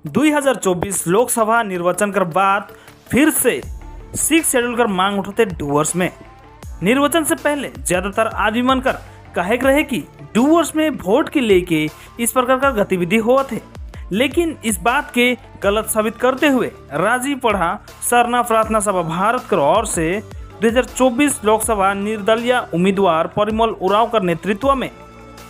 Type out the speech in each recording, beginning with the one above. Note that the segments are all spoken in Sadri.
2024 लोकसभा निर्वाचन कर बाद फिर से सिक्स शेड्यूल कर मांग उठते डुवर्स में। निर्वाचन से पहले ज्यादातर आदमी मन कर कहे रहे कि डुवर्स में वोट के लेके इस प्रकार का गतिविधि होत है, लेकिन इस बात के गलत साबित करते हुए राजीव पढ़ा सरना प्रार्थना सभा भारत कर ओर से 2024 लोकसभा निर्दलीय उम्मीदवार परिमल उरांव कर नेतृत्व में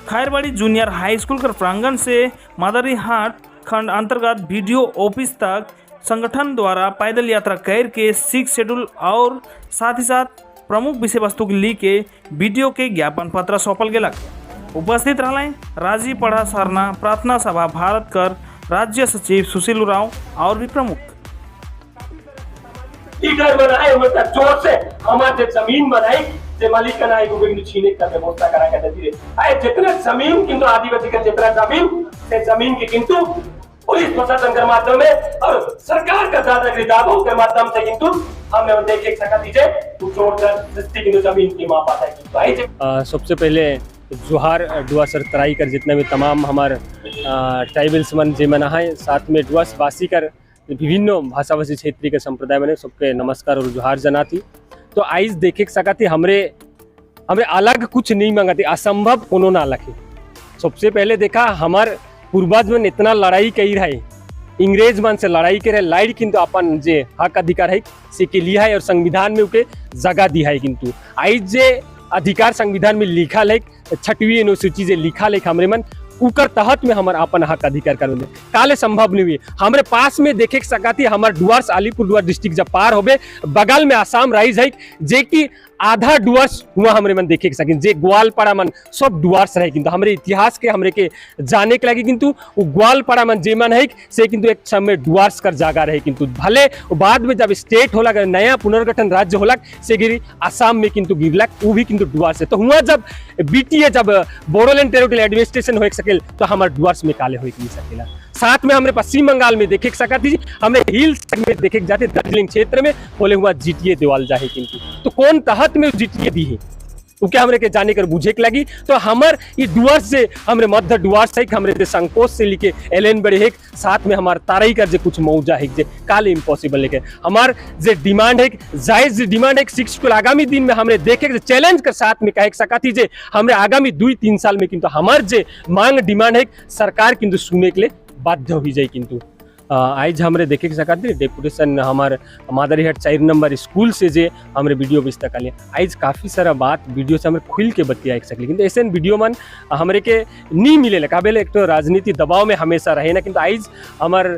खैरबाड़ी जूनियर हाई स्कूल के प्रांगण से मदारीहाट खंड अंतर्गत बीडीओ ऑफिस तक संगठन द्वारा पैदल यात्रा करके सिक्स शेड्यूल और साथ ही साथ प्रमुख विषय वस्तु के ली के बीडीओ के ज्ञापन पत्र सौंपल गेलक। उपस्थित रहले राजीव पढ़ा सरना प्रार्थना सभा भारत कर राज्य सचिव सुशील उरांव और भी प्रमुख। लीडर बनाए मतलब जोर से हमार जे जमीन बनाई, जे मालिक का नाई को छीने का व्यवस्था करा के दे आए। जितने जमीन किंतु आदिवासी का जितना जमीन, से जमीन के किंतु पुलिस प्रशासन के माध्यम में और सरकार का दादागिरी दाबों के माध्यम से किंतु हमें देख सकती दीजिए जोड़ कर सस्ती किंतु जमीन की माप आता है किंतु आई सबसे पहले जोहार डुआसर तराई कर जितना भी तमाम हमार ट्राइबल्स मन जे मना है, साथ में डुआस वासी कर विभिन्न भाषाभाषी क्षेत्रीय के संप्रदाय मने सबके नमस्कार और जोहार जनाती। तो आइज देखे सकती हमरे हमरे अलग कुछ नहीं मांगती, असंभव कोनो ना लखे। सबसे पहले देखा, हमार पूर्वज मन इतना लड़ाई कई रहे, इंग्रेज मन से लड़ाई करे लड़ किंतु अपन जे हक अधिकार है से के लिया है और संविधान में उके जगह दी है। किंतु आइज जे अधिकार संविधान में लिखा है, छठवीं अनुसूची जे लिखा है हमरे मन, उकर तहत में हमार अपन हक अधिकार कर काले संभव नहीं हुई। हमरे पास में देखे के सकती हमार डुआर्स अलीपुर डुआर डिस्ट्रिक्ट जब पार होबे, बगल में आसाम राइज है, जे कि आधा डुआर्स हुआ हमरे मन देखे के सकिन। जे ग्वालपाड़ा मन सब डुआर्स रहे, किंतु हमरे इतिहास के हमरे के जाने के लगे, किंतु वो ग्वालपाड़ा मन जे मन है से किंतु एक समय डुआर्स कर जागा रहे। किंतु भले वो बाद में जब स्टेट होला, नया पुनर्गठन राज्य होला, से गिरी आसाम में किंतु गिरलक, वो भी किंतु डुआर्स है। तो हुआ जब बीटीए, जब बोडोलैंड टेरिटोरियल एडमिनिस्ट्रेशन हो सकेल, तो हमारे डुआर्स में काले हो नहीं सकेला। साथ में हमने पश्चिम बंगाल में देखे सकती, हमने हिल्स में देखे जाते, दार्जिलिंग क्षेत्र में बोले हुआ जीटीए देवाल जाहे, किंतु तो कौन तहत में जीटीए दी है, वो क्या हमरे के जाने कर बुझे के लगी। तो हमर ये डुअर्स से हमरे मध्य डुअर्स है, हमरे जे संकोच से लिखे एलेन बड़े है, साथ में हमार तारई कर जे कुछ मौजा है, जे काले इम्पॉसिबल लेके हमार जे डिमांड है, जायज जे डिमांड है सिक्स को आगामी दिन में हमरे देखे के चैलेंज कर साथ में कहे सकती जे हमरे आगामी 2-3 साल में किंतु हमार जे मांग डिमांड है, सरकार किंतु सुने के लिए बाध्य हो जाए। किंतु आइज हमरे देखे के सकत डेपुटेशन हमार मादरीहाट 4 नंबर स्कूल से जे हमरे वीडियो बिस्ता काले, आइज काफ़ी सारा बात वीडियो से हमरे खुल के बतिया सकली। किंतु ऐसे वीडियो मन हमरे के नहीं मिले, काबेले एक तो राजनीति दबाव में हमेशा रहे ना। किंतु आइज हमार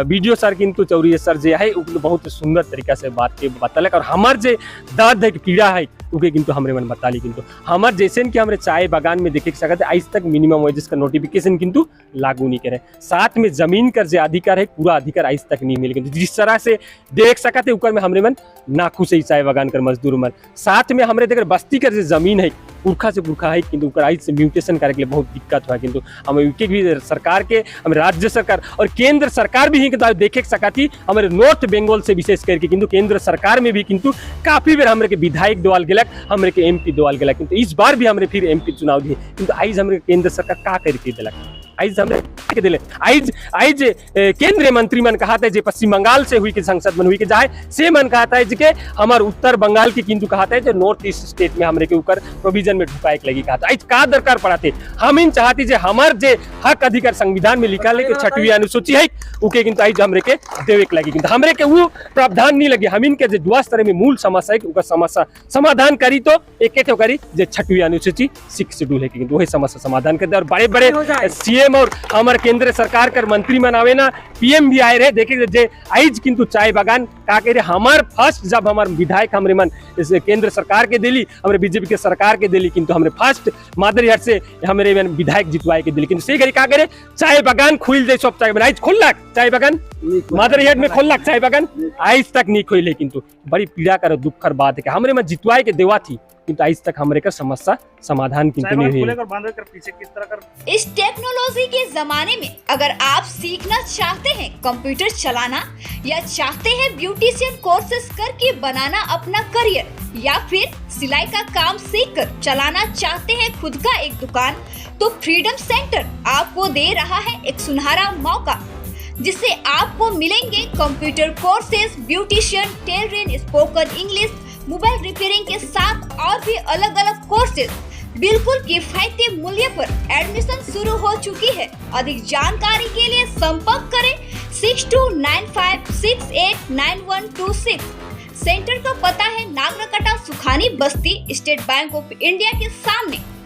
वीडियो सर किंतु चौरी सर जे है, उ बहुत सुंदर तरीका से बात के बतलक और हमार जे दर्द है, पीड़ा है, उके किंतु हमरे मन बताली। किंतु हमार जैसे कि हमरे चाय बागान में देखे सकते, आज तक मिनिमम वेजेस का नोटिफिकेशन किंतु लागू नहीं करे। साथ में जमीन कर जे अधिकार है, पूरा अधिकार आज तक नहीं मिले। किंतु जिस तरह से देख सकते ऊपर में हमरे मन नाखुश है चाय बागान कर मजदूर मन। साथ में हमरे देख बस्ती कर जे जमीन है, पुरखा से पुरखा है, किंतु ऊपर आज से म्यूटेशन करे के लिए बहुत दिक्कत हुआ। किंतु हम यूके भी सरकार के, हम राज्य सरकार और केंद्र सरकार भी ही किंतु देखे सकती हमारे नॉर्थ बंगाल से विशेष करके, किंतु केंद्र सरकार में भी किंतु काफी बेर हमरे के विधायक दवाल गेलक, हमरे के एमपी दवाल गेलक। किंतु इस बार भी हमरे फिर एमपी चुनाव दिए, किंतु आइज हमरे केंद्र सरकार का करके दिलक? आइज हमरे के दिले? आइज आइज केंद्रीय मंत्री मन कहा था जे पश्चिम बंगाल से हुई के संसद मन हुई के जाए, से मन कहा था के हमार उत्तर बंगाल की किंतु कहा था जे नॉर्थ ईस्ट स्टेट में हमरे के ऊपर प्रोविजन में ढुकाए के लगी कहा था। आइज का दरकार पड़ा थे? हम इन चाहती जे हमार जे हक अधिकार संविधान में लिखा ले के छठवीं अनुसूची है, उके किंतु आइज हमरे के देवे के लगी। किंतु हमरे के वो प्रावधान नहीं लगे। हम इनके जे दुआ स्तर में मूल समस्या है, उनका समस्या समाधान करी तो एक एक करी जे छठवीं अनुसूची सिक्स शेड्यूल है, किंतु वही समस्या समाधान कर दे। और बड़े बड़े सीएम और हमारे केंद्र सरकार कर मंत्री मन आवे ना, पीएम भी आए रहे देखे जे आइज किंतु चाय बागान का कह रहे। हमार फर्स्ट जब हमार विधायक हमरे मन इस केंद्र सरकार के दिली, हमरे बीजेपी के सरकार के दिली, किंतु हमरे फर्स्ट मादरीहाट से हमरे मन विधायक जितवाए के दिली, किंतु से घड़ी का करे चाय बागान खुल जाए सब चाय बागान। आइज खुललक चाय बागान? मादरीहाट में खुललक चाय बागान? आज तक नहीं खुले। किंतु बड़ी पीड़ा कर दुख कर बात है कि हमरे में जितवाए के देवा थी, किंतु आज तक हमरे का समस्या समाधान किंतु नहीं हुई। कर बांधे कर पीछे किस तरह कर इस टेक्नोलॉजी के जमाने में अगर आप सीखना चाहते हैं कंप्यूटर चलाना या चाहते हैं ब्यूटिशियन कोर्सेज करके बनाना अपना करियर या फिर सिलाई का काम सीखकर चलाना चाहते हैं खुद का एक दुकान, तो फ्रीडम सेंटर आपको दे रहा है एक सुनहरा मौका। जिससे आपको मिलेंगे computer courses, beautician, tailoring, spoken English, mobile repairing के साथ और भी अलग अलग कोर्सेज बिल्कुल किफायती मूल्य पर। एडमिशन शुरू हो चुकी है। अधिक जानकारी के लिए संपर्क करें 6295689126। सेंटर का पता है नागरकटा, सुखानी बस्ती, स्टेट बैंक ऑफ इंडिया के सामने।